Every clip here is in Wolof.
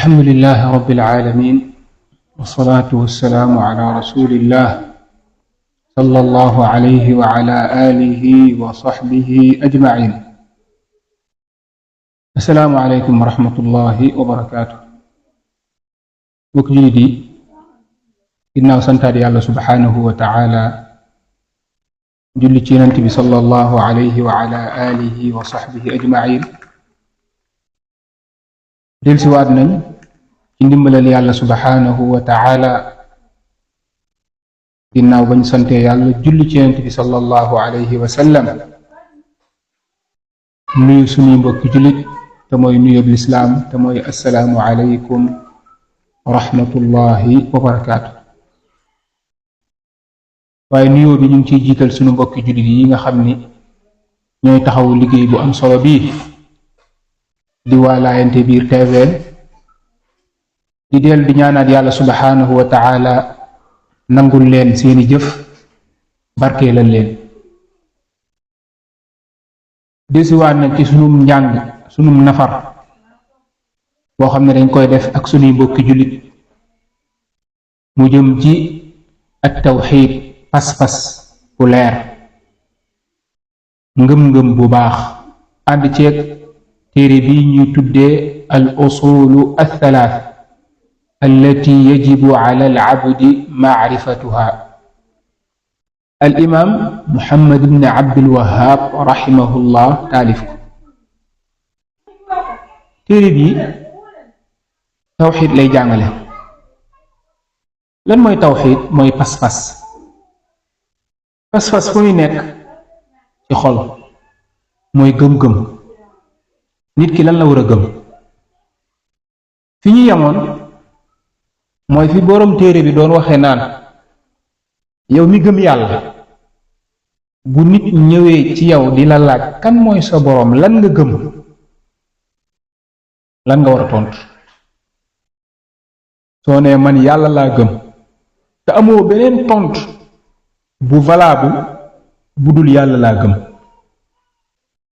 الحمد لله رب العالمين والصلاة والسلام على رسول الله صلى الله عليه وعلى آله وصحبه أجمعين. السلام عليكم ورحمة الله وبركاته. وكجيدي إنه سنتادي الله سبحانه وتعالى جل تشينتي صلى الله عليه وعلى آله وصحبه أجمعين. del si waat nañ ci ndimbalal yàlla subhanahu wa ta'ala ginnaaw bañ sante yàlla julli ci yonent bi sallallahu alayhi wa sallam nuyu suñuy mbokki jullit te mooy nuyub lislaam te mooy assalaamu alaykum wa rahmatullahi wa barakaatu. waaye nuyoo bi ñu ngi ciy jiital suñu mbokki jullit yi nga xam ni ñooy taxawu liggéey bu am solo bii di waalaayante biir TVN di del di ñaanaat yàlla subhanahu wa ta'ala nangul leen seeni jëf barkeelal leen. desiwaat na ci sunum njàng sunum nafar boo xam ne dañ koy def ak sunuy mbokki jullit mu jëm ci at tawxiid, pas-pas bu leer, ngëm-ngëm bu baax, ànd ceeg téere bi ñuy tuddee al usulu athalath allati yajibu ala al abdi maarifatuha. al imam Muhammad ibn Abdul Wahhab rahimahullah taalif ko. téere bi tawxid lay jàngale. lan mooy tawxid? mooy pas-pas. pas-pas fu muy nekk ci xol, mooy gëm-gëm. nit ki lan la war a gëm? fi ñu yemoon mooy fi boroom téere bi doon waxee naan yow mi gëm yàlla, bu nit ñëwee ci yow di la laaj kan mooy sa boroom, lan nga gëm, lan nga war a tontu? soo nee man yàlla laa gëm te amoo beneen tontu bu valable bu dul yàlla laa gëm,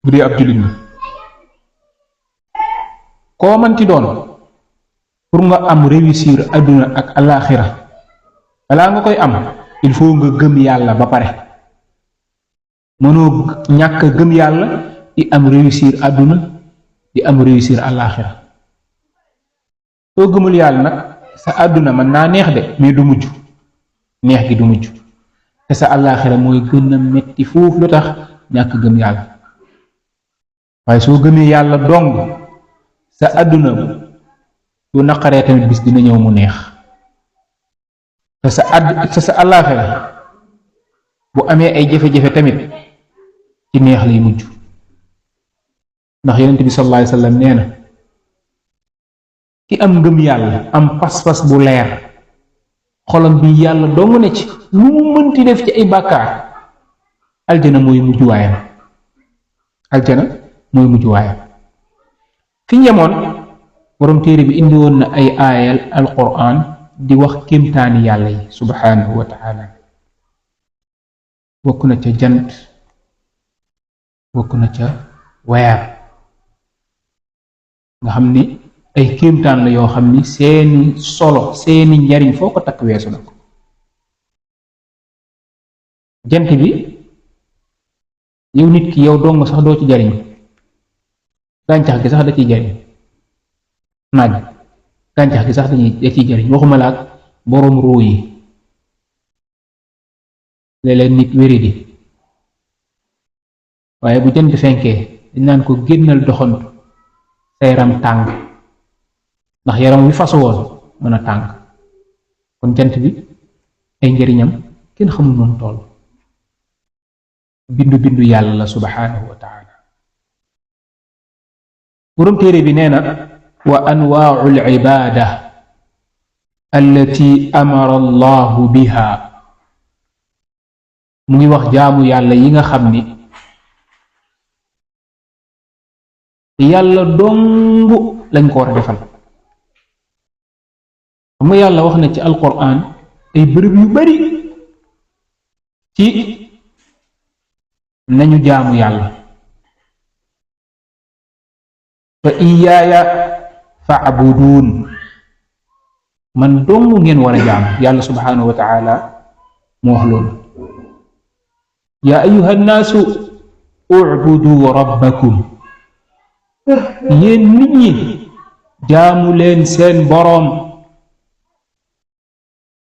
bu dee ab jullit nga. koo manti doon, pour nga am réussir àdduna ak alaxira, balaa nga koy am il faut nga gëm yàlla ba pare. mënoo ñàkk gëm yàlla di am réussir àdduna di am réussir alaxira. soo gëmul yàlla nag sa àdduna mën naa neex de, mais du mujj, neex gi du mujj, te sa alaxira mooy gën a metti foofu. lu tax? ñàkk gëm yàlla. waaye soo gëmee yàlla dong, sa àdduna bu naqaree tamit bis dina ñëw mu neex, te sa àllaaxira bu amee ay jafe-jafe tamit ci neex lay mujj. ndax yonent bi sallallahu alayhi wa sallam nee na ki am ngëm yàlla, am pas-pas bu leer, xolam bi yàlla dong ne ci, lu mu mënti def ci ay bàkkaar, aljana mooy mujj waayam. aljana mooy mujj waayam. fi ñemoon borom téere bi indi woon na ay aayal alquran di wax kéemtaani yàlla yi subhanahu wa ta'ala. bokk na ca jant, bokk na ca weer, nga xam ni ay kéemtaan la yoo xam ni seeni solo, seeni njariñ foo ko takk weesu na ko. jant bi yow nit ki yow dong sax doo ci jariñ, gàncax gi sax da ciy jariñ. naaj gàncax gi sax da ciy jariñ, waxuma la ak boroom ruu yi. léeg-léeg nit wéridi, waaye bu jant fenkee dañ naan ko génnal doxantu sa yaram tàng, ndax yaram wi fasu woon mën a tàng. kon jant bi ay njariñam kenn xamul moom toll. bindu yàlla la subhanahu wa ta'ala. borom téere bi nee na wa anwaa'u al-ibaada allati amara allahu biha. mu ngi wax jaamu yàlla yi nga xam ni yàlla dong lañ ko war a defal. xam nga yàlla wax na ci alquran ay bërëb yu bari ci nañu jaamu yàlla. fa iyaaya fa'budun man dong ngeen war a jaam yàlla subhanahu wa ta'ala moo wax loolu ya ayyuha nnaasu u'budu rabbakum yéen nit ñi jaamu leen seen boroom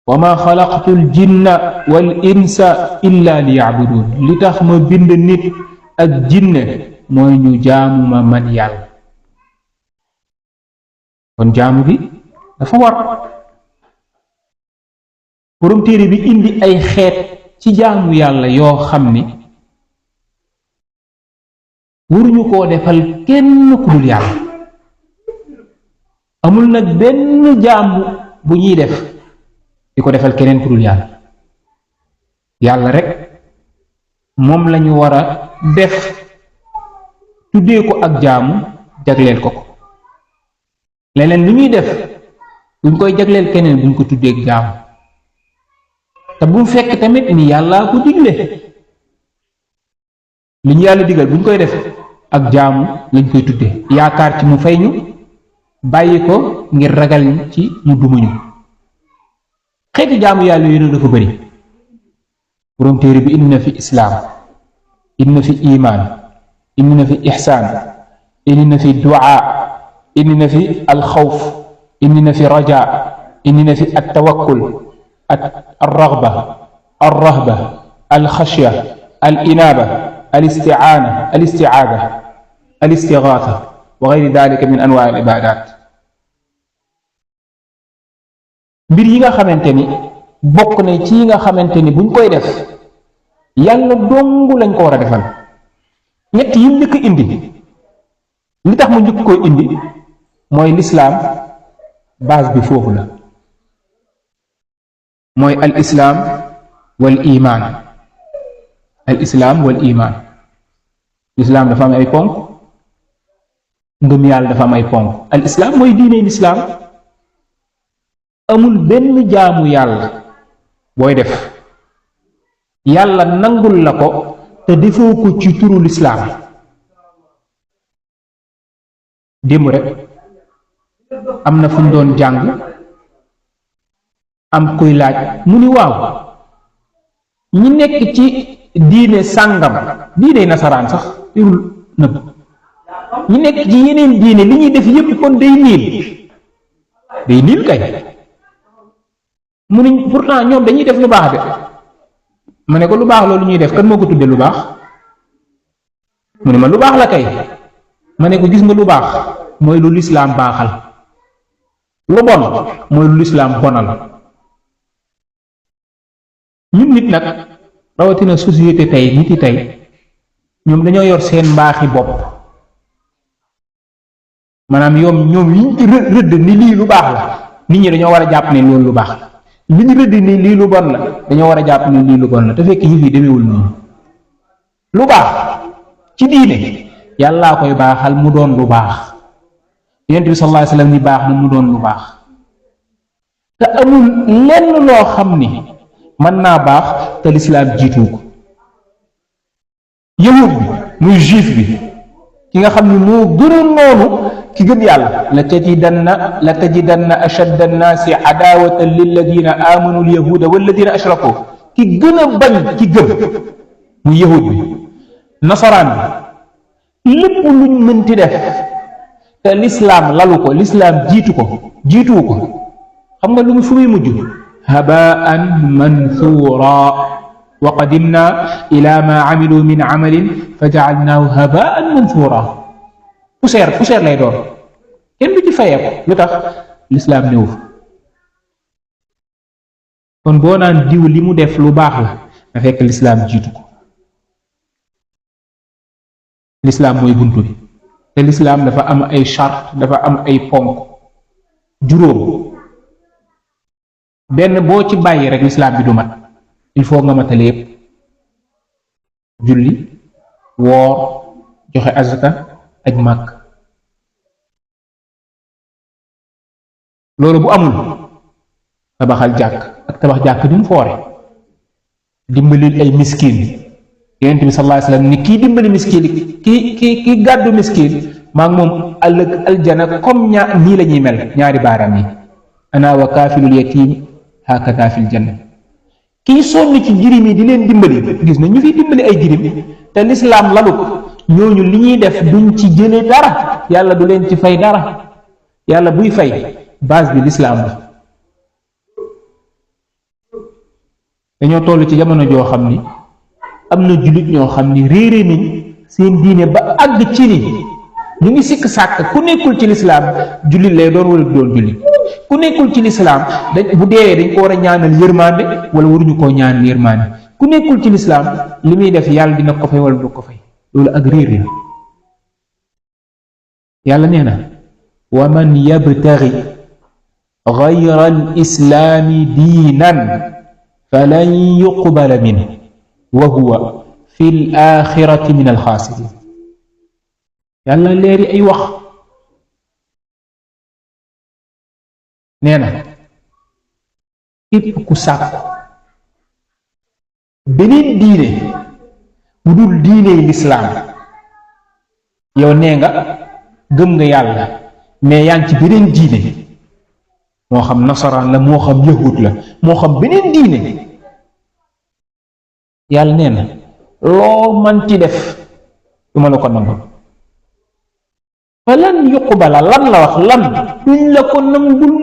wa ma xalaqtu l jinna wal insa illa liya'budun li tax ma bind nit ak jinne mooy ñu jaamu ma man yàlla kon jaamu bi dafa war borom téere bi indi ay xeet ci jaamu yàlla yoo xam ni waruñu koo defal kenn ku dul yàlla amul nag benn jaamu bu ñuy def di ko defal keneen ku dul yàlla yàlla rek moom lañu war a def tuddee ko ak jaamu jagleel ko leneen lu ñuy def buñ koy jagleel keneen buñ ko tuddee ak jaamu te bu mu fekk tamit ni yàllaa ko digle li ñu yàlla digal buñ koy def ak jaamu lañ koy tuddee yaakaar ci mu fay ñu bàyyi ko ngir ragal ci mu dumuñu xeeti jaamu yàlla yooyu nag dafa bëri borom téere bi indi na fi islaam indi na fi imaan indi na fi ixsaan indi na fi duaa indi na fi alxawf indi na fi rajaa indi na fi attawakkul alraghba alrahba alxashya alinaaba alistiaana alistiaada alistigaatha wa gayri dalika min anwaa al ibadat mbir yi nga xamante ni bokk na ci yi nga xamante ni buñ koy def yàlla dong lañ ko war a defal ñett yi njëkk indi li tax mu njëkk koy indi mooy lislaam base bi foofu la mooy al islaam wal imaan al islaam wal imaan lislaam dafa am ay ponk ngëm yàlla dafa am ay ponk al islaam mooy diine lislaam amul benn jaamu yàlla booy def yàlla nangul la ko te defoo ko ci turu lislaam démb rek am na fu ñu doon jàng am kuy laaj mu ni waaw ñi nekk ci diine sàngam diine nasaraan sax irul nëbb ñi nekk ci yeneen diine li ñuy def yépp kon day niil kay mu ni pourtant ñoom dañuy def lu baax de ma ne ko lu baax loolu ñuy def kan moo ko tudde lu baax mu ne ma lu baax la kay ma ne ko gis nga lu baax mooy lu lislaam baaxal lu bon mooy lu lislaam bonal ñun nit nag rawatina société tey nit yi tey ñoom dañoo yor seen mbaaxi bopp maanaam ñoom yi rëdd ni lii lu baax la nit ñi dañoo war a jàpp ne loolu lu baax la li ñu rëdd ni lii lu bon la dañoo war a jàpp ne lii lu bon la te fekk yëf yi demeewul noonu lu baax ci diine yàllaa koy baaxal mu doon lu baax yonent bi sallallahu alayhi wasallam ni baax na mu doon lu baax te amul lenn loo xam ni mën naa baax te lislaam jiitu ko yahud bi muy juif bi ki nga xam ni moo gënoon noonu ki gën yàlla la tajidanna ashadda annaasi adaawatan lilladina aamanu alyahuuda walladina ashraku ki gën a bañ ki gëm muy yahud bi nasaraan bi lépp luñ mënti def te lislaam lalu ko lislaam jiituwu ko xam nga lu mu fu muy mujj habaan manthura wa qadimna ila ma amilu min amalin fa jaalnaahu habaan manthura poussière lay doon kenn du ci fayee ko lu tax lislaam néew kon boo naan diw li mu def lu baax la na fekk lislaam jiitu ko lislaam mooy buntu bi te lislaam dafa am ay charte dafa am ay ponk juróom benn boo ci bàyyi rek lislaam bi du mat il faut nga matale yépp julli woor joxe azaka aj màkk loolu bu amul tabaxal jàkk ak tabax jàkk di mu foore dimbalil ay miskin yonent bi sallallahu alayhi wasallam ni kii dimbali miskin kii gàddu miskin maag moom ëllëg aljana comme nii la ñuy mel ñaari baaraam yi ana wa kaafilul yatim hakada fil janna kii sonn ci jirim yi di leen dimbali gis na ñu fi dimbali ay jirim te lislaam lalu ko ñooñu li ñuy def duñ ci jële dara yàlla du leen ci fay dara yàlla buy fay base bi lislaam la dañoo toll ci jamono joo xam ni am na jullit ñoo xam ni réere nañ seen diine ba àgg ci ni ñu ngi sikk sàkk ku nekkul ci lislaam jullit lay doon wala du doon jullit ku nekkul ci lislaam bu deewee dañ ko war a ñaanal yërmande wala waruñu koo ñaan yërmande ku nekkul ci lislaam li muy def yàlla dina ko fay wala du ko fay loolu ak réer la yàlla nee na wa man yabtaghi ghayra al islaami diinan falan yuqbala minhu wa huwa fi l axirati min alxaasirin yàlla leeri ay wax nee na képp ku sàkku beneen diine bu dul diiney lislaam yow nee nga gëm nga yàlla mais yaa ngi ci beneen diine moo xam nasaraan la moo xam yahud la moo xam beneen diine yàlla nee na loo man ci def du ma la ko nangul fa lan yuqbala lan la wax lan duñ la ko nangul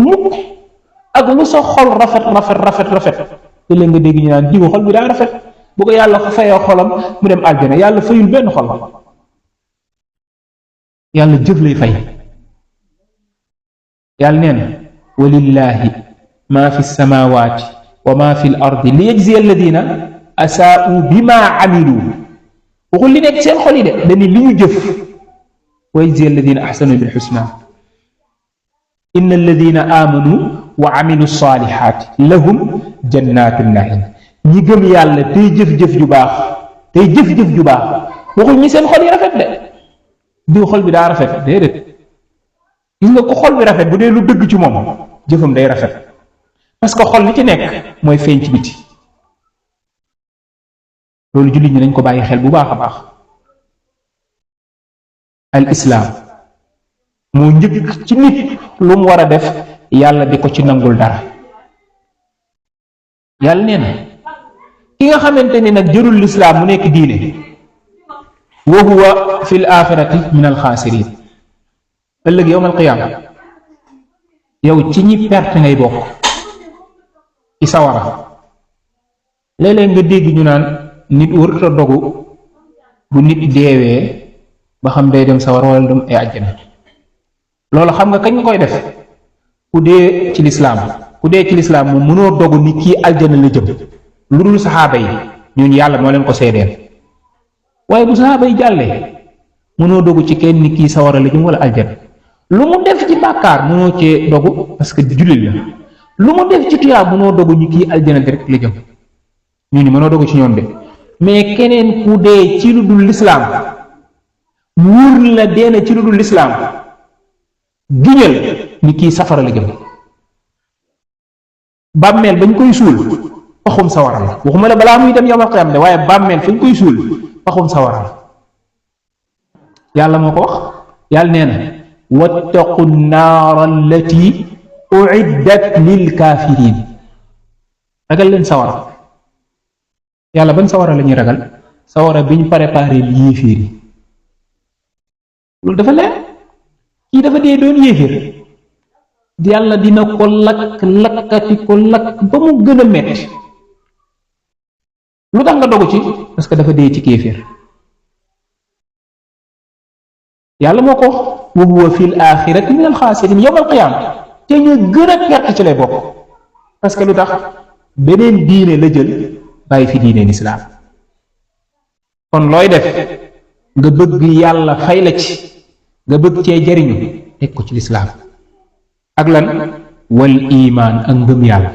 mukk ak lu sa xol rafet te leen nga dégg ñu naan diw xol bi daa rafet bu ko yàlla ko fayee xolam mu dem aljana yàlla fayul benn xol yàlla jëf lay fay yàlla nee na walillahi ma fi samawati wa ma fi l ardi li yajzi alladina asaa'u bima amilu waxul li nekk seen xol yi de dañu li ñu jëf wa yajzi alladina ahsanu bil husna inna alladina amanu wa amilu salihat lahum jannatu naim ñi gëm yàlla tey jëf-jëf ju baax waxul ñi seen xol yi rafet de diw xol bi daa rafet déedéet gis nga ko xol bi rafet bu dee lu dëgg ci moom jëfam day rafet parce que xol li ci nekk mooy feeñ ci biti loolu jullit ñi nañ ko bàyyi xel bu baax a baax al islaam moo njëkk ci nit lu mu war a def yàlla di ko ci nangul dara yàlla nee na ki nga xamante ni nag jërul lislaam mu nekk diine wa huwa fi l axirati min alxaasirin ëllëg yowm alqiyaama yow ci ñi perte ngay bokk ci sawara léeg-léeg nga dégg ñu naan nit wërta dogu bu nit deewee ba xam day dem sawara wala dem ay àjjana loolu xam nga kañ nga koy def ku dee ci lislaam moom mënoo dogu ni kii aljana la jëm lu dul saxaaba yi ñooñu yàlla moo leen ko seedeel waaye bu saxaaba yi jàllee mënoo dogu ci kenn ni kii sawara la jëm wala aljana lu mu def ci bàkkaar mënoo cee dogu parce que jullit la lu mu def ci tuyaa mënoo dogu ñu kii aljana direct la jëm ñooñu mënoo dogu ci ñoom de mais keneen ku dee ci lu dul lislaam wóor la dee na ci lu dul lislaam giñal ni kii safara la jëm bàmmeel bañ koy suul paxum sawara la waxuma la balaa muy dem yawmal qiyaam de waaye bàmmeel fañ koy suul paxum sawara la yàlla moo ko wax yàlla nee na wattaqu nnaara allati uiddat lil kaafiriin ragal leen sawara yàlla ban sawara la ñuy ragal sawara biñ préparé li yéeféer yi loolu dafa leer kii dafa dee doon yéeféer yàlla dina ko lakkati ko lakk ba mu gën a metti lu tax nga dogu ci parce que dafa dee ci kéeféer yàlla moo ko wa huwa fil axirati min alxaasirin yawmal qiyaam te ñu gën a perte ci lay bokk parce que lu tax beneen diine la jël bàyyi fi diine lislaam kon looy def nga bëgg yàlla fay la ci nga bëgg cee jariñu teg ko ci lislaam ak lan wal imaan ak ngëm yàlla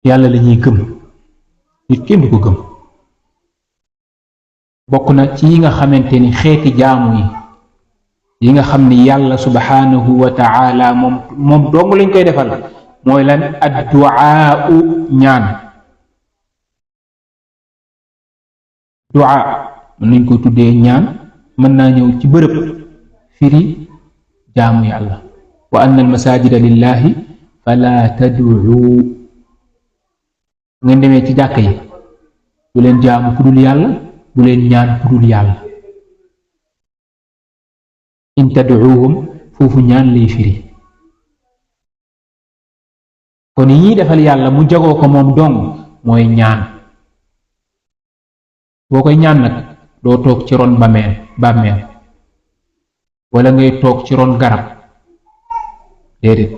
yàlla la ñuy gëm nit kenn du ko gëm bokk na ci yi nga xamante ni xeeti jaamu yi nga xam ni yàlla subhanahu wa taala moom dong lañ koy defal mooy lan adduaa ñaan duaa mën nañ ko tuddee ñaan mën naa ñëw ci bërëb firi jaamu yàlla wa anna al masajida lillahi fala tad'u ngeen demee ci jàkk yi bu leen jaamu ku dul yàlla bu leen ñaan ku dul yàlla in tad'uuhum foofu ñaan lay firi kon yi ñuy defal yàlla mu jagoo ko moom dong mooy ñaan boo koy ñaan nag doo toog ci ron bàmmeel wala ngay toog ci ron garab déedéet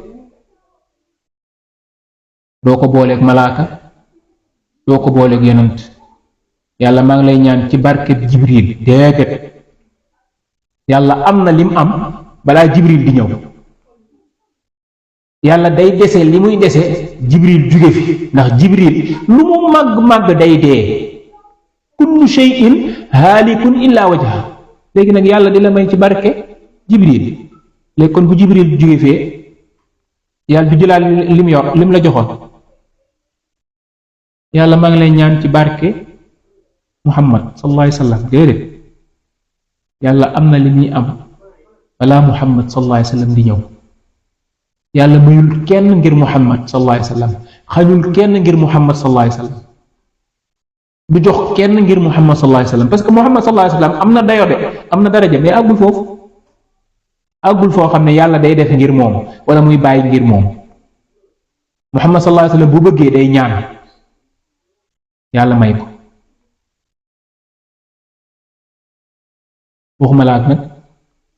doo ko booleeg malaaka doo ko booleeg yonent yàlla maa ngi lay ñaan ci barkeb jibril déedéet yàlla am na lim am balaa jibril di ñëw yàlla day dese li muy dese jibril jóge fi ndax jibril lu mu màgg day dee kullu shay'in haalikun illa wajha léegi nag yàlla di la may ci barke jibril léegi kon bu jibril jóge fee yàlla du jëlaat lim la joxoon yàlla maa ngi lay ñaan ci barke muhammad sallallahu alayhi wa sallam déedéet yàlla am na li muy am balaa muhammad sallallahu alayhi wa sallam di ñëw yàlla mayul kenn ngir muhammad sallallahu alayhi wa sallam xañul kenn ngir muhammad sallallahu alayhi wa sallam du jox kenn ngir muhammad sallallahu alayhi wa sallam parce que muhammad sallallahu alayhi wa sallam am na dayo de am na daraja mais àggul foo xam ne yàlla day def ngir moom wala muy bàyyi ngir moom muhammad sallallahu alayhi wa sallam bu bëggee day ñaan yàlla may ko waxuma laat nag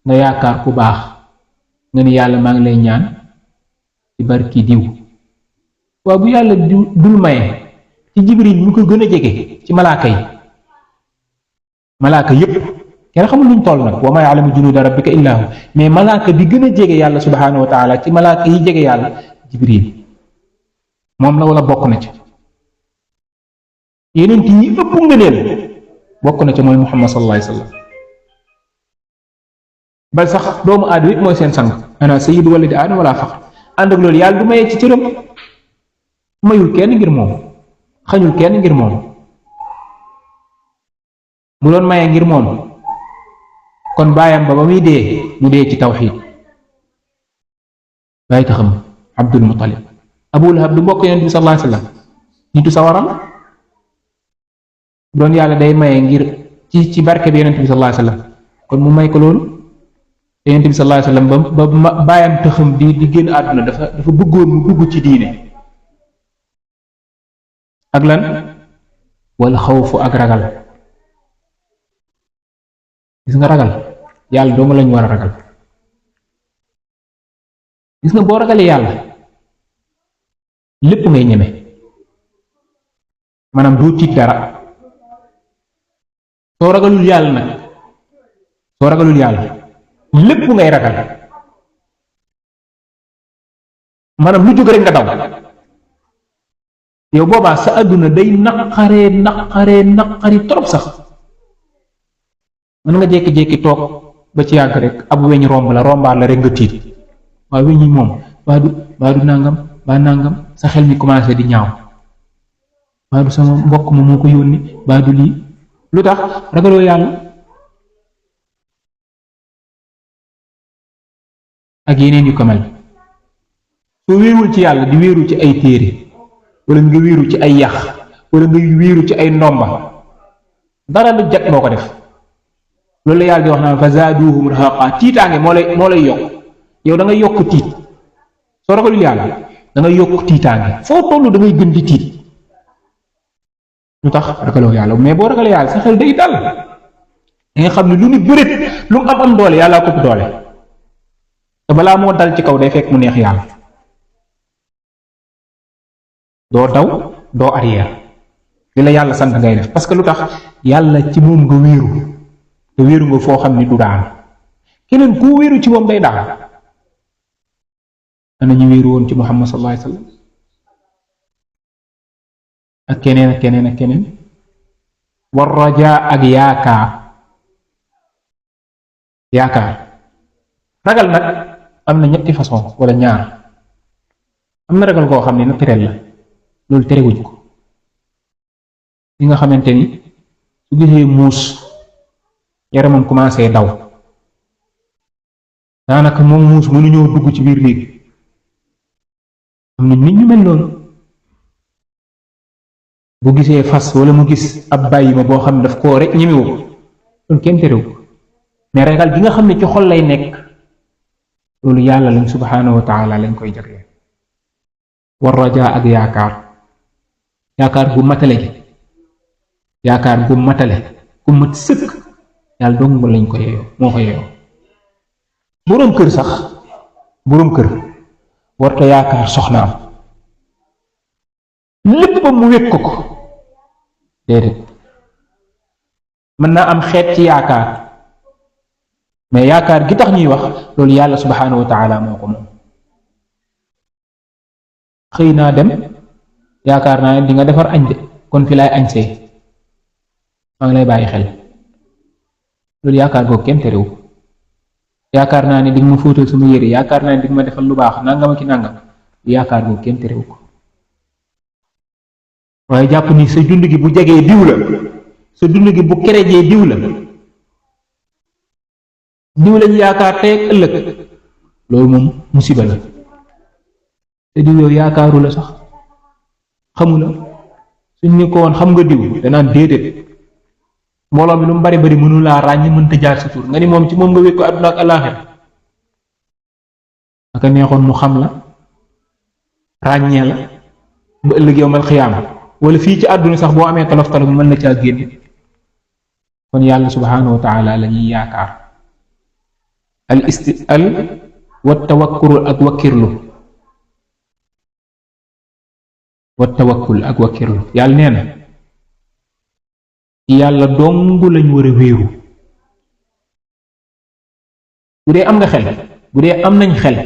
nga yaakaar ku baax nga ni yàlla maa ngi lay ñaan ci barki diw waaw bu yàlla dul maye ci jibril ñu ko gën a jege ci malaaka yépp kenn xamul luñ toll nag wa ma ya'lamu junuuda rabbika illaa hu mais malaaka bi gën a jege yàlla subhanahu wa taala ci malaaka yi jege yàlla jibril moom la wala bokk na ci yeneen yi ëpp ngëneel bokk na ci mooy muhammad sallallahu alayhi wa sallam bal sax doomu aadama it mooy seen sang ana sayyidu waladi aadama wala faxr ànd ak loolu yàlla du mayee ci cëram mayul kenn ngir moom xañul kenn ngir moom bu doon mayee ngir moom kon baayam ba muy dee mu dee ci tawxiid bàyyi taxam abdul muttalib abu lahab du mbokk yonent bi sallallahu alayhi wa sallam nitu sawaram doon yàlla day maye ngir ci barke bi yonent bi sallallahu alayhi wa sallam kon mu may ko loolu yonent bi sallallahu alayhi wa sallam ba baayam taxam di génn àdduna dafa bëggoon mu dugg ci diine ak lan wal xawfu ak ragal gis nga ragal yàlla doo nga lañu war a ragal gis nga boo ragalee yàlla lépp ngay ñeme maanaam doo tiit dara soo ragalul yàlla lépp ngay ragal maanaam lu jóg rek nga daw yow boobaa sa àdduna day naqari trop sax mën nga jékki-jékki toog ba ci yàgg rek ab weñ rombaat la rek nga tiit waaye weñ yi moom baa du nangam sa xel mi commencé di ñaaw baa du sama mbokk ma moo ko yónni baa du lii lu tax ragaloo yàlla ak yeneen yu ko mel soo wéerul ci yàlla di wéeru ci ay téere wala nga wéeru ci ay yax wala nga wéeru ci ay ndomba dara lu jag moo ko def loolu la yàlla di wax naan fa zaaduhum rahaqa tiitaange moo lay yokk yow da ngay yokk tiit soo ragalul yàlla da ngay yokk tiitaange foo tollu da ngay gën di tiit lu tax ragaloo yàlla mais boo ragalee yàlla sa xel day dal da nga xam ne lu ni bëreet lu mu am doole yàlla ko doole te balaa moo dal ci kaw day fekk mu neex yàlla doo daw doo arrière li la yàlla sant ngay def parce que lu tax yàlla ci moom nga wéeru te wéeru nga foo xam ni du daan keneen ku wéeru ci moom day daan ana ñu wéeru woon ci muhammad sallallahu alayhi wa sallam ak keneen war rajaa ak yaakaar ragal nag am na ñetti façon wala ñaar am na ragal koo xam ne naturel la loolu terewuñ ko li nga xamante ni su gisee muus yaramam commencé daw daanaka moom muus mënuñoo dugg ci biir néeg am na nit ñu mel noonu bu gisee fas wala mu gis ab bàyyi ma boo xam ne daf koo rek ñemewu loolu kenn terew mais ragal gi nga xam ne ci xol lay nekk loolu yàlla lañ subhanahu wa taala lañ koy jagleel war rajaa ak yaakaar gu matale gi yaakaar gu matale gu mat sëkk yàlla dong lañ ko yeyoo moo ko yeyoo boroom kër sax boroom kër warta yaakaar soxnaam lépp mu wékk ko déedéet mën naa am xeet ci yaakaar mais yaakaar gi tax ñuy wax loolu yàlla subhanahu wa taala moo ko moom xëy naa dem yaakaar naa ne di nga defar añ de kon fi laay añ see maa ngi lay bàyyi xel loolu yaakaar googu kenn terewu yaakaar naa ne di nga ma fóotal sama yére yaakaar naa ne di nga ma defal lu baax nangam ak nangam yaakaar googu kenn terewu ko waaye jàpp ni sa dund gi bu jegee diw la sa dund gi bu kerejee diw la diw lañ yaakaar tey ak ëllëg loolu moom musiba la te diw yow yaakaaru la sax xamu la suñ ni ko woon xam nga diw danaan déedéet mbooloo mi lu mu bari bari mënu laa ràññ mënta jaar sa tur nga ni moom ci moom nga wékk ko àdduna ak àllaaxira aka neexoon mu xam la ràññee la ba ëllëg yawmal xiyaama wala fii ci àdduna sax boo amee tolof tolof mën na caa génne kon yàlla subhanahu wa taala la ñuy yaakaar al wa tawakkul ak wakkirlu yàlla nee na yàlla dong lañ war a wéeru bu dee am nga xel bu dee am nañ xel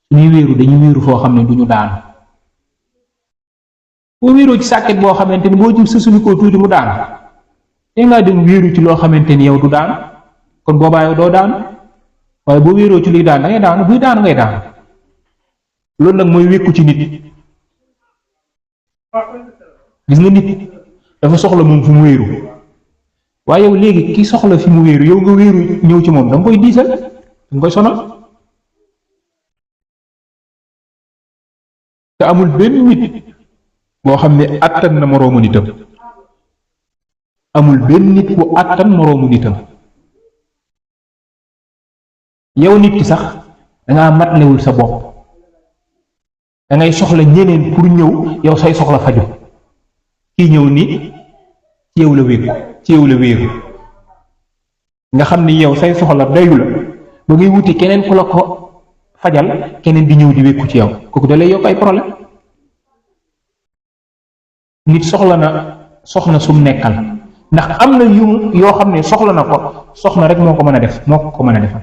suñuy wéeru dañuy wéeru foo xam ne duñu daanu boo wéeroo ci sàkket boo xamante ni boo jub sa suñu ko tuuti mu daanu te ngaa dem wéeru ci loo xamante ni yow du daanu kon boobaa yow doo daanu waaye boo wéeroo ci luy daan da ngay daanu buy daanu ngay daanu loolu nag mooy wékku ci nit gis nga nit dafa soxla moom fu mu wéeru waaye yow léegi ki soxla fi mu wéeru yow nga wéeru ñëw ci moom danga koy diisal danga koy sonal te amul benn nit boo xam ne àttan na moroomu nitam amul benn nit bu àttan moroomu nitam yow nit ki sax dangaa matlewul sa bopp dangay soxla ñeneen pour ñëw yow say soxla faju kii ñëw ni ci yow la wéeru ci yow la wéeru nga xam ni yow say soxla doyu la ba ngay wuti keneen ku la ko fajal keneen di ñëw di wékku ci yow kooku da lay yokk ay problème nit soxla na soxna sum nekkal ndax am na yu yoo xam ne soxla na ko soxna rek moo ko mën a def moo ko mën a defal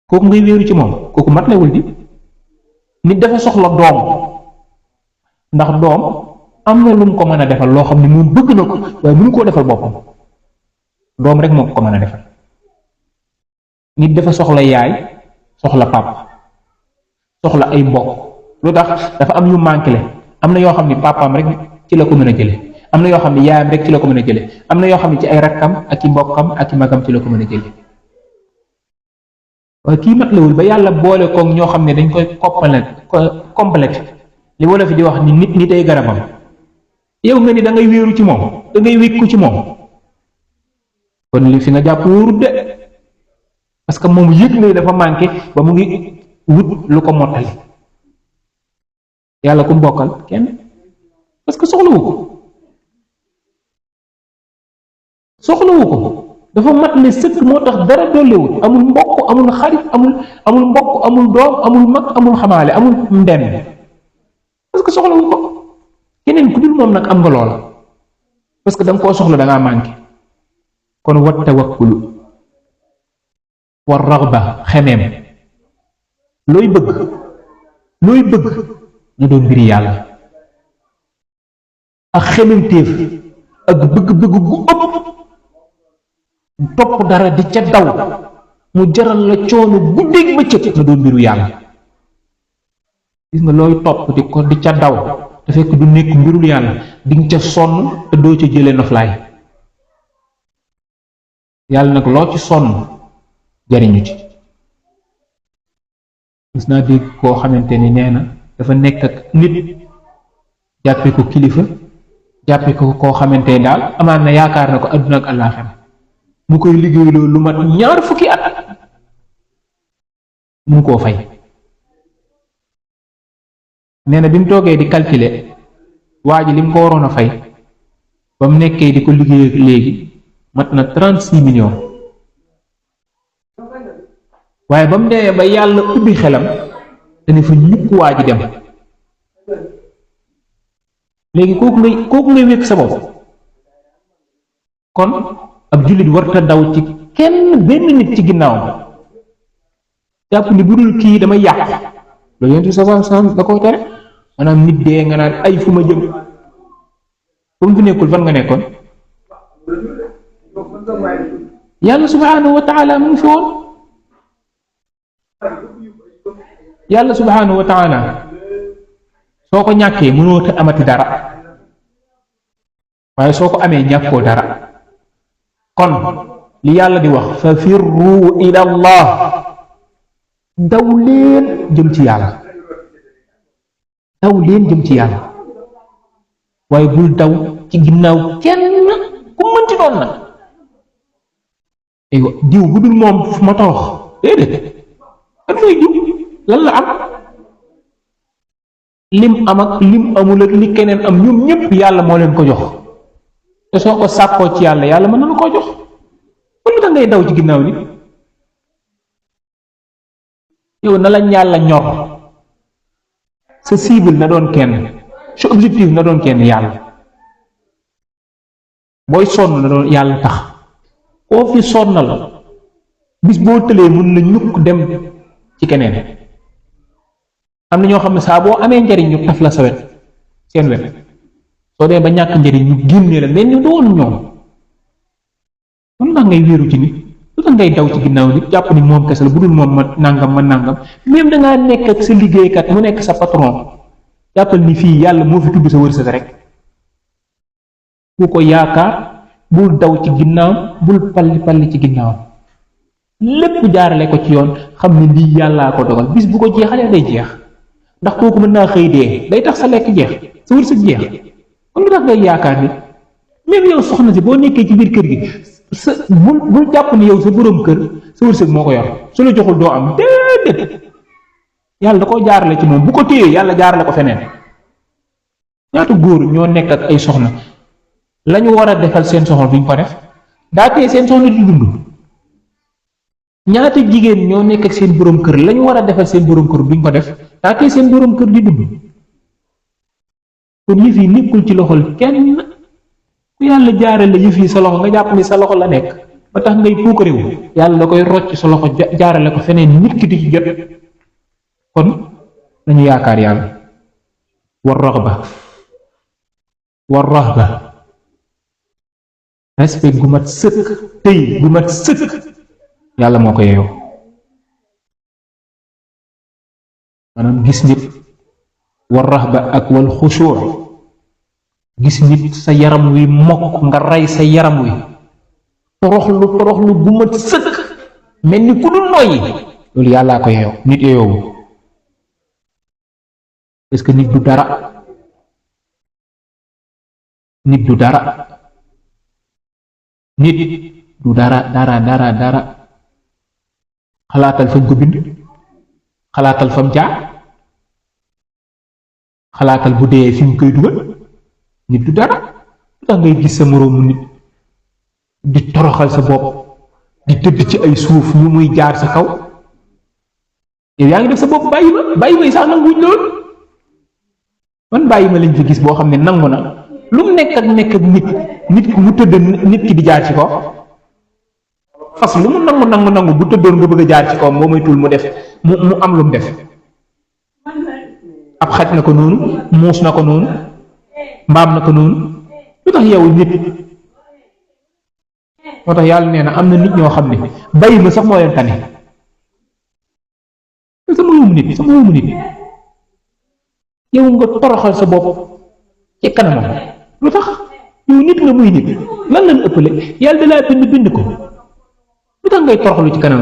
kooku ngay wéeru ci moom kooku matlewul di nit dafa soxla doom ndax doom am na lu mu ko mën a defal loo xam ne moom bëgg na ko waaye mënu koo defal boppam doom rek moo ko mën a defal nit dafa soxla yaay soxla papa soxla ay mbokk lu tax dafa am yu manqué le am na yoo xam ne papaam rek ci la ko mën a jële am na yoo xam ne yaayam rek ci la ko mën a jële am na yoo xam ne ci ay rakkam ak i mbokkam ak i magam ci la ko mën a jële waaye kii matlewul ba yàlla boole koog ñoo xam ne dañ koy complète li wala fi di wax ni nit ay garabam yow nga ni da ngay wéeru ci moom da ngay wékku ci moom kon li fi nga jàpp wóorut de parce que moom yëg na dafa manqué ba mu ngi wut lu ko mottali yàlla ku mbokkal kenn parce que soxlawu ko dafa mat ne sëkk moo tax dara dollewut amul mbokk amul xarit amul mbokk amul doom amul mag amul xamaale amul mbenn parce que soxlawu ko keneen ku dul moom nag am nga loola parce que da nga koo soxla da ngaa manqué kon wat tawakkulu war raxba xemeem looy bëgg na doon mbiri yàlla ak xememtéef ak bëgg-bëgg gu ëpp topp dara di ca daw mu jaral la coono guddeeg bëccëg na doon mbiru yàlla gis nga looy topp di ca daw te fekk du nekk mbirul yàlla di nga ca sonn te doo ca jëlee noflaay yàlla nag loo ci sonn jariñu ci. gis naa dégg koo xamante ni nee na dafa nekk ak nit jàppe ko kilifa jàppe ko koo xamante ni daal amaan na yaakaar na ko adduna ak àllaaxira mu koy liggéey loolu lu mat 2 fukki at mu koo fay. nee na bi mu toogee di calculer waa ji li mu ko waroon a fay ba mu nekkee di ko liggéey léegi mat na 36 millions. waaye ba mu demee ba yàlla ubbi xelam dana fa ñukk waa ji dem. léegi kooku ngay wékk sa bopp. kon ab jullit warta daw ci kenn benn nit ci ginnaaw jàpp ni bu dul kii damay yàqu loolu yonent bi sallallahu alayhi wasallam da koo tere. maanaam nit dee nga naan ay fu ma jëm fu mu fi nekkul fan nga nekkoon. yàlla subhanahu wa taala mu ngi fi woon. yàlla subhanahu wa taala soo ko ñàkkee mënoo te amati dara waaye soo ko amee ñàkkoo dara. kon li yàlla di wax fa firru ila allah daw leen jëm ci yàlla. daw leen jëm ci yàlla waaye bul daw ci ginnaaw kenn ku mënti doon nag. aywa diw bu dul moom fu ma torox déedéet kan mooy diw lan la am lim am ak lim amul ak li keneen am ñoom ñépp yàlla moo leen ko jox te soo ko sàkkoo ci yàlla yàlla mën na la koo jox kon lu tax ngay daw ci ginnaaw nit. yow na la yàlla ñor sa cible na doon kenn sa objectif na doon kenn yàlla. booy sonn na doon yàlla tax koo fi sonnal bis boo tëlee mun na ñukk dem ci keneen. am na ñoo xam ne saa boo amee njariñ ñu taf la sa wet seen wet soo dee ba ñàkk njariñ ñu génnee la mel ni doon ñoom. lu tax ngay wéeru ci nit lu tax ngay daw ci ginnaaw nit jàpp ni moom kese la bu dul moom ma nangam même dangaa nekk ak sa liggéeykat mu nekk sa patron jàppal ni fii yàlla moo fi tudd sa wërsëg rek. bu ko yaakaar bul daw ci ginnaaw bul palli ci ginnaaw lépp jaarale ko ci yoon xam ne lii yàllaa ko dogal bis bu ko jeexalee day jeex ndax kooku mën naa xëy dee day tax sa lekk jeex sa wërsëg jeex. kon lu tax ngay yaakaar ni même yow soxna si boo nekkee ci biir kër gi sa bul jàpp ni yow sa boroom kër sa wërsëg moo ko yor su la joxul doo am déedéet yàlla da koo jaarale ci moom bu ko téyee yàlla jaarale ko feneen. ñaata góor ñoo nekk ak ay soxna lañu war a defal seen soxna duñ ko def daa téye seen soxna di dund. ñaata jigéen ñoo nekk ak seen boroom kër lañu war a defal seen boroom kër duñ ko def daa téye seen boroom kër di dund. kon yëf yi nekkul ci loxol kenn ku yàlla jaarale yëf yi sa loxo nga jàpp ni sa loxo la nekk ba tax ngay puukarewu yàlla da koy rocc sa loxo jaarale ko feneen nit ki di ci jot. kon nañu yaakaar yàlla. war rahba respect gu mat sëkk tey gu mat sëkk yàlla moo ko yeyoo. maanaam gis nit war rahba ak wal xushuu gis nit sa yaram wi mokk nga rey sa yaram wi toroxlu gu mat sëkk mel ni ku dul noyyi loolu yàllaa ko yeyoo nit yeyoowu. parce que nit du dara nit du dara xalaatal fañ ko bind xalaatal fam jaar xalaatal bu dee fi mu koy dugal nit du dara. lu tax ngay gis sa moroomu nit di toroxal sa bopp di tëdd ci ay suuf ñu muy jaar sa kaw yow yaa ngi def sa bopp bàyyi ma yi sax nanguwuñ loolu. man bàyyi ma lañ fi gis boo xam ne nangu na lu mu nekk ak nit mu tëdd nit ki di jaar ci kaw fas lu mu nangu bu tëddoon nga bëgg a jaar ci kaw boo moytuwul mu def mu am lu mu def. ab xaj na ko noonu muus na ko noonu mbaam na ko noonu. lu tax yow nit moo tax yàlla nee na am na nit ñoo xam ne bàyyi ma sax moo leen tane. sama yóomu nit yow nga toroxal sa bopp ci kanamam lu tax yow nit nga muy nit lan lañ ëppale yàlla da laa bind ko lu tax ngay toroxlu ci kanam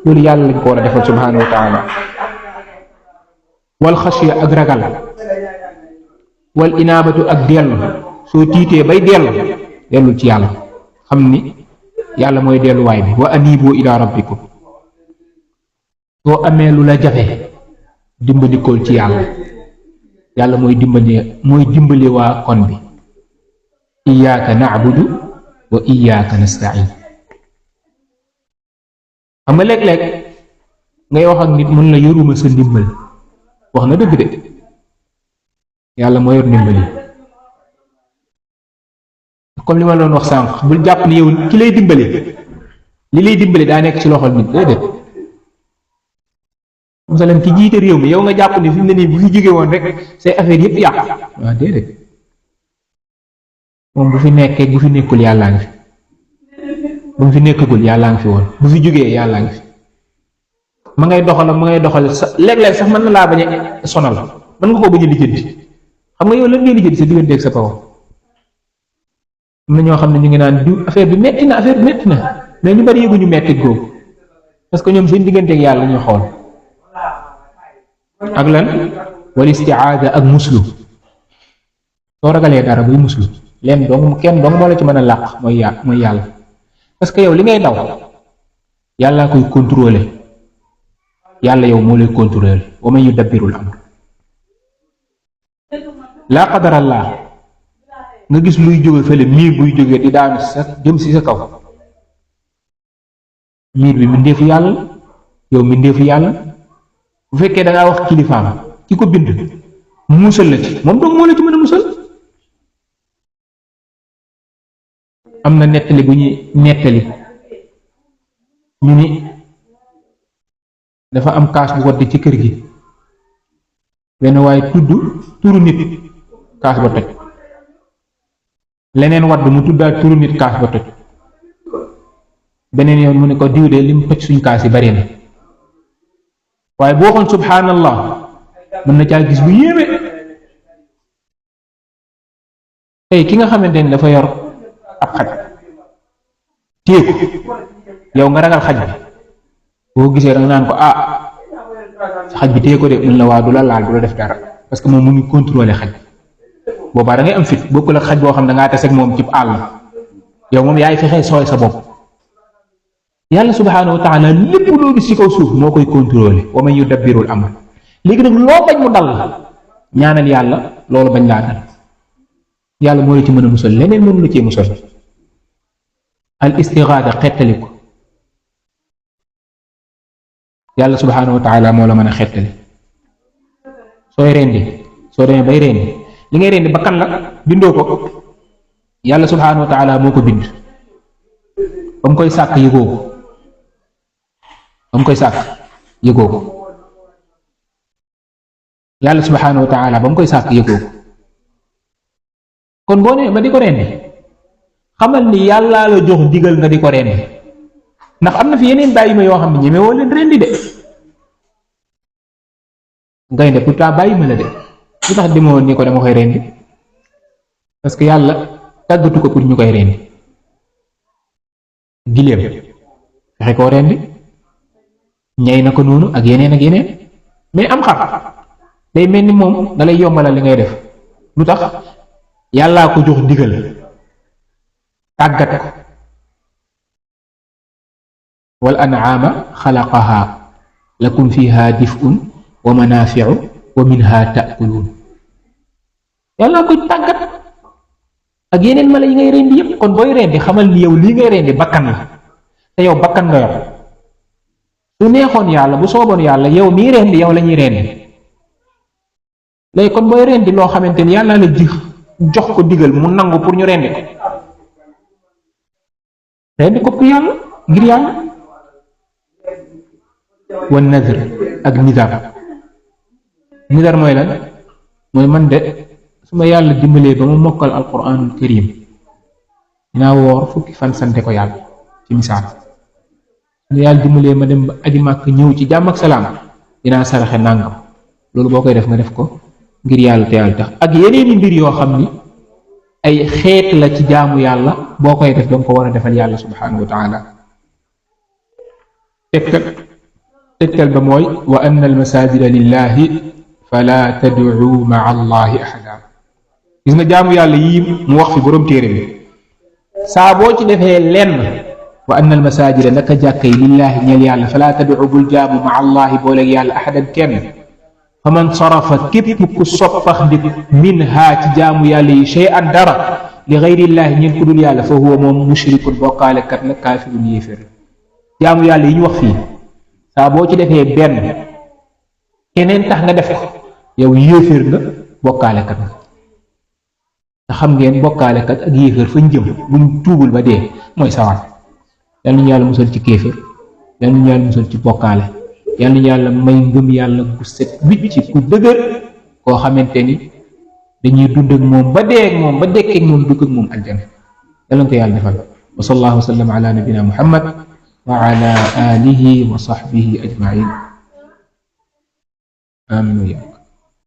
loolu yàlla lañ ko war a defal subhanahu wa taala wal xasiya ak ragal wal inaabatu ak dellu soo tiitee bay dellu ci yàlla xam ni yàlla mooy delluwaay bi wa anibu ila rabbikum soo amee lu la jafe dimbandikool ci yàlla mooy dimbali waa kon bi iyyaka na'budu wa iyyaka nasta'in xam nga léeg-léeg ngay wax ak nit mun la yoruma sa ndimbal wax na dëgg de yàlla moo yor ndimbali comme li ma doon wax sànq bul jàpp ni yow ki lay dimbali li lay dimbali daa nekk ci loxol nit déedéet masalan ki jiite réew mi yow nga jàpp ni fi mu ne nii bu fi jóge woon rek say affaire yëpp yàqu waaw déedéet moom bu fi nekkee bu fi nekkul yàllaa ngi fi bu mu fi nekkagul yàllaa ngi fi woon bu fi jógee yàllaa ngi fi ma ngay doxal sa léeg-léeg sax mën na laa bañ a sonal mën nga koo bañ a lijjanti xam nga yow lan ngay lijjanti sa digganteeg sa kaw am na ñoo xam ne ñu ngi naan du affaire bi metti na mais ñu bari yëguñu metti googu parce que ñoom seen digganteeg yàlla ñuy xool ak lan wal istiaada ak muslu soo ragalee dara buy muslu leen kenn dong moo la ci mën a làq mooy yàlla parce que yow li ngay daw yàllaa koy contrôler yàlla yow moo lay contrôler wa man yudabbirul amr laa qadarallah nga gis luy jóge fële miir buy jógee di daanu sa jëm si sa kaw miir bi mbindeefu yàlla yow mbindeefu yàlla bu fekkee da ngaa wax kilifaam ki ko bind mu musal la ci moom dong moo la ci mën a musal am na nettali bu ñuy nettali ñu ni dafa am kaas bu wadd ci kër gi benn waaye tudd turu nit kaas ba toj leneen wadd mu tuddaat turu nit kaas ba toj beneen yoon mu ne ko diw de lim toj suñ kaas yi bari na waaye boo xoon subhanallah mën na caa gis bu yéeme tey ki nga xamante ni dafa yor ab xaj téye ko yow nga ragal xaj bi boo gisee danga naan ko sa xaj bi téye ko de mun la waa du la laal du la def dara parce que moom mu ngi contrôler xaj boobaa da ngay am fit bokkul ak xaj boo xam ne dangaa tase ak moom cib àll yow moom yaay fexee sooy sa bopp yàlla subhaanahu wa taala lépp loo gis ci kaw suuf moo koy contrôler wa man yudabbirul amr léegi nag loo bañ mu dal ñaanal yàlla loolu bañ laa dal yàlla moo la ci mën a musal leneen mënu la cee musal al istigaada xettali ko yàlla subhaanahu wa taala moo la mën a xettali sooy rendi soo demee bay rendi li ngay rendi bakkan la bindoo ko yàlla subhaanahu wa taala moo ko bind ba mu koy sàkk yëgoo ko yàlla subhaanahu wa taala ba mu koy sàkk yëgoo ko kon boo nee ma di ko rendi xamal ni yàllaa la jox digal nga di ko rendi ndax am na fi yeneen bàyyi ma yoo xam ne ñeme woo leen rendi de gaynde pourtant bàyyi ma la de lu tax demoo ni ko dama koy rendi parce que yàlla tàggatu ko pour ñu koy rendi giléem fexe koo rendi ñay na ko noonu ak yeneen mais am xar day mel ni moom dalay yombalal li ngay def lu tax yàllaa ko jox digal tàggat ko wal an'aama xalaqaha lakum fiha dif'un wa manafi'u wa minha ta'kulun yàllaa koy tàggat ak yeneen mala yi ngay rendi yépp kon booy rendi xamal ni yow lii ngay rendi bakkan la te yow bakkan nga yor su neexoon yàlla bu sooboon yàlla yow mii rendi yow la ñuy rendi léegi kon booy rendi loo xamante ni yàlla la jox ko digal mu nangu pour ñu rendi ko pour yàlla ngir yàlla wa nadr ak nidar mooy lan mooy man de su ma yàlla dimbalee ba ma mokkal alquranul karim dinaa woor fukki fan sante ko yàlla ci misaal su ma yàlla dimbalee ma dem ba aji màkk ñëw ci jàmm ak salaam dinaa saraxe nàngam loolu boo koy def nga def ko ngir yàlla te yàlla tax ak yeneeni mbir yoo xam ni ay xeet la ci jaamu yàlla boo koy def danga ko war a defal yàlla subhanahu wa taala tegtal ba mooy wa anna al masajida lillahi fala tad'u ma'a allahi ahada gis nga jaamu yàlla yii mu wax fi borom téere bi saa boo ci defee lenn wa anna al masajida naka jàkka yi lillahi ñeel yàlla fala tad'u bul jaamu ma'a allahi booleeg yàlla ahadan kenn fa man sarafa képp ku soppax ndik min haa ci jaamu yàlla yi shay'an dara li gayrillahi ñeen ku dul yàlla fa huwa moom mushrikun bokkaalekat la kaafirun yéefér jaamu yàlla yi ñu wax fii saa boo ci defee benn keneen tax nga def ko yow yéeféer nga bokkaalekat nga te xam ngeen bokkaalekat ak yéeféer fañ jëm buñ tuubul ba dee mooy sawar yal nañu yàlla musal ci kéeféer yal nañu yàlla musal ci bokkaale yal nañu yàlla may ngëm yàlla gu set wicc ku dëgër koo xamante ni dañuy dund ak moom ba dee ak moom ba dekkee ak moom dugg ak moom aljana yal na ko yàlla defal wa sallallahu wa sallam ala nabina muhammad wa ala alihi wa sahbihi ajmain amin.